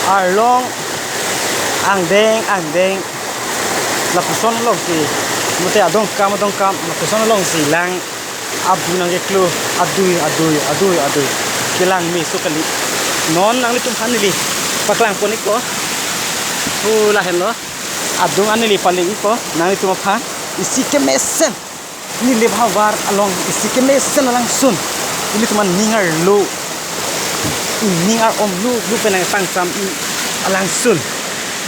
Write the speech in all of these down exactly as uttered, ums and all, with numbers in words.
Arlong angdeng angdeng lapuson alongsi, mate adongkam adongkam lapuson alongsi lang abu nangkeklo, adui adui adui adui, kelang meso kali. Non nanglitum aphan neli paklangpon ikpo. Hu lahenlo, adung an neli pale ikpo nanglitum aphan. Isi kemesen, Nilip ahavar along isi kemesen alangsun, ilitum aning arlo, ining ar-om luk luk penang pangsam i alangsun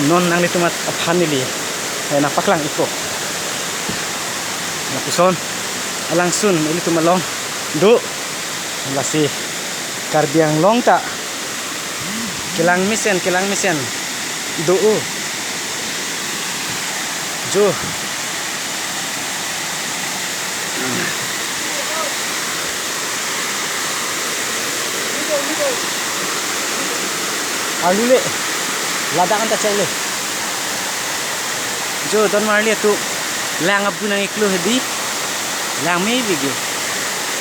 non nanglitum aphan neli, eh, nangpaklang ikpo. Lapuson alangsun ilitum along do, lasi Karbi Anglong ta kelang mesen, kelang mesen do-o. Jo. Arlu le. Ladak anta chai le. Jo, don marli atum. Lang abu nangkeklo hedi. Lang mepik jo.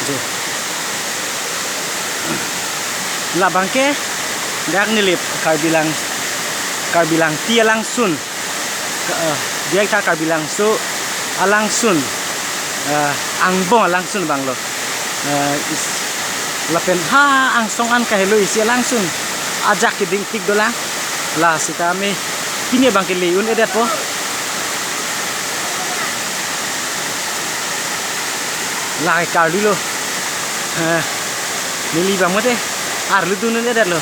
Jo. Labangke dak Nilip Karbi Lang, Karbi Langti alangsun. Ka-, eh, biak ta Karbi Langso alangsun, eh, angbong alangsun abanglo. Eh, is-, lapen ha angsong an kahelo isi alangsun ajak keding tik dolang. La sitame pini abangke le-un-edetpo. La karlulo. Eh, neli abang mate arlu dun-un-edetlo.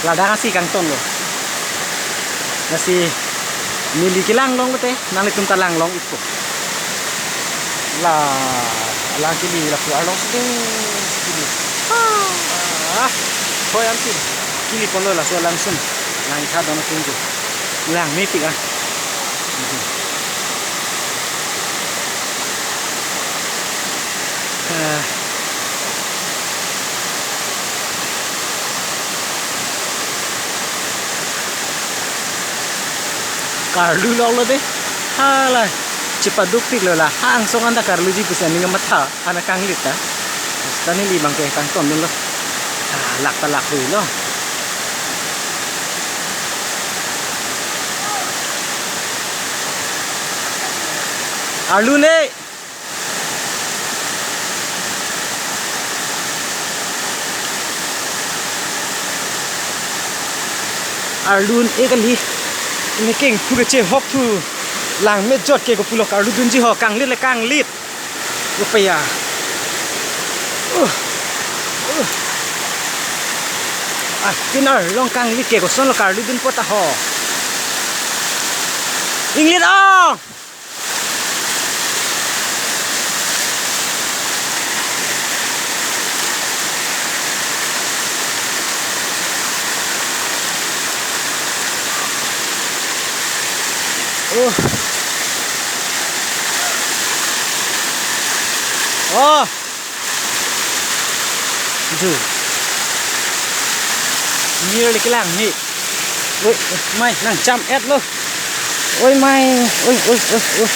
Ladak asi kangtonlo. Lasi neli kelang long mate, nanglitum ta lang long ikpo. La, lang kili lapu arlong sini, sini. Ah, hoi ansi. Kili ponlo laso alangsun. Lang tha dono tunggu. Lang mepik ah. Eh. Karlu longlo de. Hala. Chepaduk tiklo la. Ha angsong anta karluji pusi aning matha. Ana kanglit ta. Sita neli abangke kangtondunlo. Ah, lak ta lak huilo. Arlu ne. Arlu un-e kali. Ini keng thu kachehok thu. Lang mejot ke kopulok arlu dunji ho, kanglit le kanglit. Upaya. Uh. Uh. Ah, pinar long kanglit ke kosonlo karlu dunpo ta ho. Inglit ong. Oh. Oh. Ju. Mir le kelang ni. Oi, oi, mai, nangcham-etlo. Oi, mai, oi, oi, oi, oi.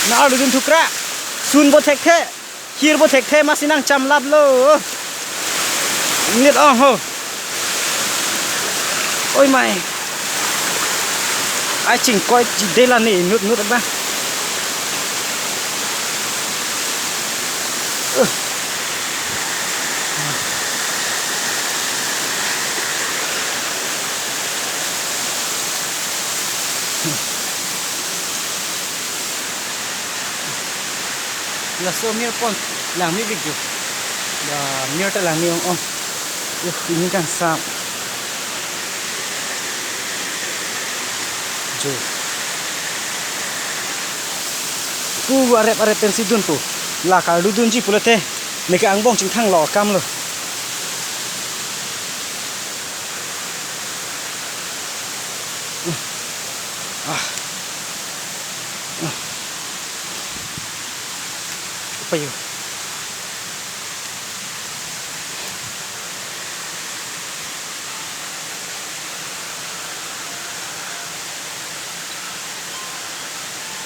Na arlu dun thukra. Sun bo thekthe. Hir bo thekthe, masi nangchamlaplo. Inglit ong ho. Oi, mai. Ai chingkoi chidela ni nut nut ba. Uh. Laso mir pon lang mepik jo. La mir ta lang me-ong ong. Uh, ini kangsam. Jo. Pu arep arep pensi dunpo. La karlu dunji pulote. Neke angbong chingthanglo akamlo. Uh. Ah. Uh. Payo.